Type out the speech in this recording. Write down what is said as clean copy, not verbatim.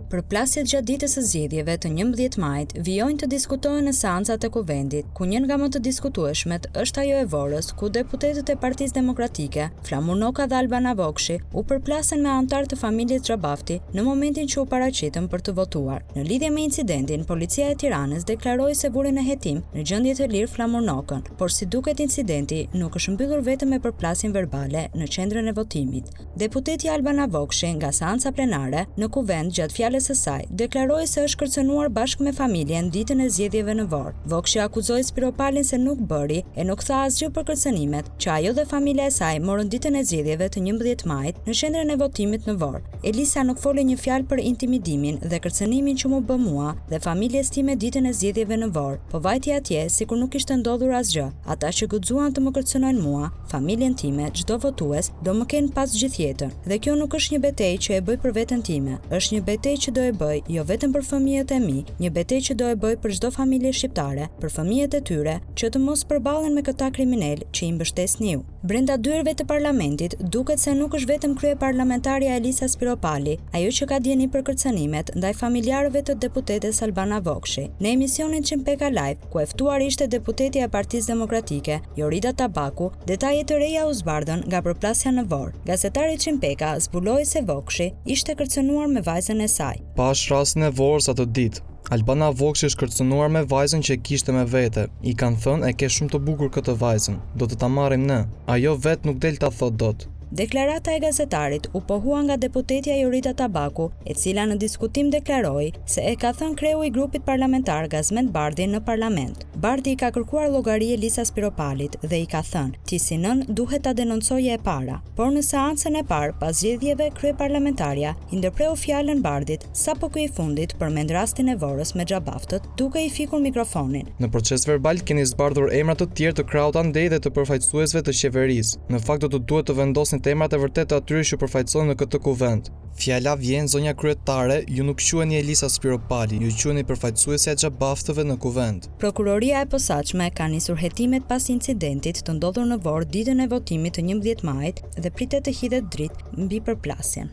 Përplasjet gjatë ditës së zgjedhjeve të 11 majit vijojnë të diskutohen në seancat e Kuvendit, ku një nga më të diskutueshmet është ajo e Vorës, ku deputetët e Partisë Demokratike, Flamur Noka dhe Albana Vokshi, u përplasën me anëtarë të familjes Xhabafti në momentin që u paraqitën për të votuar. Në lidhje me incidentin, Policia e Tiranës deklaroi se vuri në hetim në gjendje të lirë Flamur Nokën, por si duket incidenti nuk është mbyllur vetëm me përplasjen verbale në qendrën e votimit. Deputetja Albana Vokshi nga seanca plenare në Kuvend gjatë fjalës së saj, deklaroi se është kërcënuar bashkë me familjen ditën e zgjedhjeve në Vorë. Vokshi akuzoi Spiropalin se nuk bëri e nuk tha asgjë për kërcënimet që ajo dhe familja e saj morën ditën e zgjedhjeve të 11 majit në qendrën e votimit në Vorë. Elisa nuk foli një fjalë për intimidimin dhe kërcënimin që m'u bë mua dhe familjes time ditën e zgjedhjeve në Vorë, po vajti atje sikur nuk kishte ndodhur asgjë. Ata që guxuan të më kërcënojnë mua, familjen time, çdo votues, do më kenë pas gjithë jetën. Dhe kjo nuk është një betejë që e bëj për veten time, është një betejë që do e bëj jo vetëm për fëmijët e mi, një betejë që do e bëj për çdo familje shqiptare, për fëmijët e tyre, që të mos përballen me këta kriminelë që i mbështesni ju. Brenda dyerve të parlamentit, duket se nuk është vetëm kryeparlamentarja Elisa Spiropali, ajo që ka dijeni për kërcënimet ndaj familjarëve të deputetes Albana Vokshi. Në emisionin Çim Peka Live, ku e ftuar ishte deputetja e Partisë Demokratike, Jorida Tabaku, detaje të reja u zbardhën nga përplasja në Vorë. Gazetari Çim Peka zbuloi se Vokshi ishte kërcënuar me vajzën e saj. Pashë rastin e Vorës atë ditë. Albana Vokshi është kërcënuar me vajzën që e kishte me vete. I kanë thënë e ke shumë të bukur këtë vajzën, do të ta marrim ne. Ajo vetë nuk del ta thotë dot. Deklarata e gazetarit u pohua nga deputetja Jorida Tabaku, e cila në diskutim deklaroi se e ka thënë kreu i grupit parlamentar Gazment Bardhi në parlament. Bardhi i ka kërkuar llogari Elisa Spiropalit dhe i ka thënë, ti si nënë duhet ta denoncoje e para. Por në seancën e parë pas zgjedhjeve kryeparlamentarja i ndërpreu fjalën Bardhit sapo ky i fundit përmend rastin e Vorës me Xhabaftët duke i fikur mikrofonin. Në procesverbal keni zbardhur emra të tjerë të krahut andej dhe të përfaqësuesve të qeverisë. Në fakt do të duhet të vendosnit emrat e vërtetë të atyre që përfaqësoni në këtë kuvend. Fjala vjen, zonja kryetare, ju nuk quheni Elisa Spiropali, ju quheni përfaqësuesja e Xhabaftëve në kuvend. Prokuroria e Posaçme ka nisur hetimet pas incidentit të ndodhur në Vorë ditën e votimit të 11 majit dhe pritet të hidhet dritë mbi përplasjen.